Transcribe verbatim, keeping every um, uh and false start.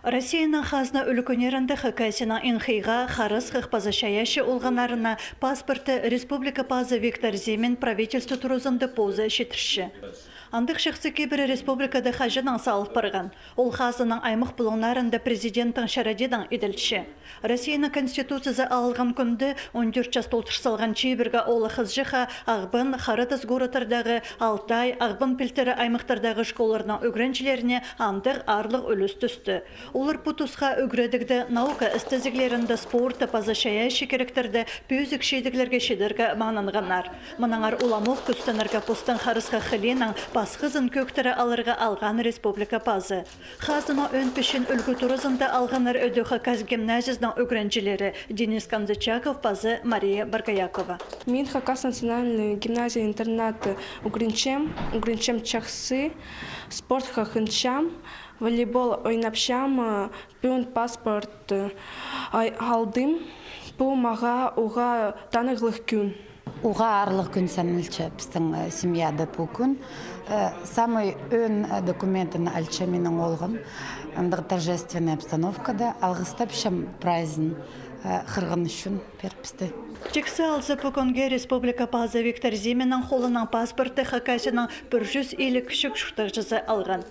Россияның хазна ӱлӱкӱннерінде Хакасияның НХИ-ға харасхах паза чайаачы олғаннарына паспортты республика пазы Виктор Зимин правительство туразында позы читірче. Андағ чахсы кибірі республикада хаҷаннаң салыл парған. Ол хазнаның аймах пулуңнарында президенттің чарадиидаң иділче. Россияның Конституциязы алылған кӱнде он тӧрт час толдыр салған чибіргі оолах-хызыҷахха Ағбан, Харатас городтардағы, Алтай, Ағбан пилтірі аймахтардағы школаларның ӱгренҷілеріне андағ аарлығ ӱлӱс тӱсті. Олар пу тусха ӱгредігде, наука істезіглерінде, спортта паза чайаачы киректерде пӧзік чидіглерге читерге маңнанғаннар. Мынаңар уламох кӱстенерге постың харасхах хылиинаң пасхазын кӧӧктіре аларға алған республика пазы. Хазнаның ӧӧн пісчең ӱлгӱ туразында алғаннар ӧдӧк Хакас гимназиязының ӱгренҷілері Денис Канзычаков паза Мария Баргаякова. Мин Хакас национальный гимназия-интернат ӱгренчем, ӱгренчем чахсы, спортха хынчам, волейбол ойнапчам, пӱӱн паспорт, ай, алдым. Пу мағаа уғаа таныхтығ кӱн. Уғаа аарлығ кӱн саналча пістің, э, семьяда пу кӱн. Э, самый ӧӧн, э, документін алча минің оолғым. Андағ торжественная обстановкада алғыстапчам прайзын, э, хығырған ӱчӱн пирібісті. Тиксі алза, пу кӱнге республика пазы Виктор Зиминнің холынаң паспортты Хакасияның пір чӱс илиг чӱк чуртағҷызы алған.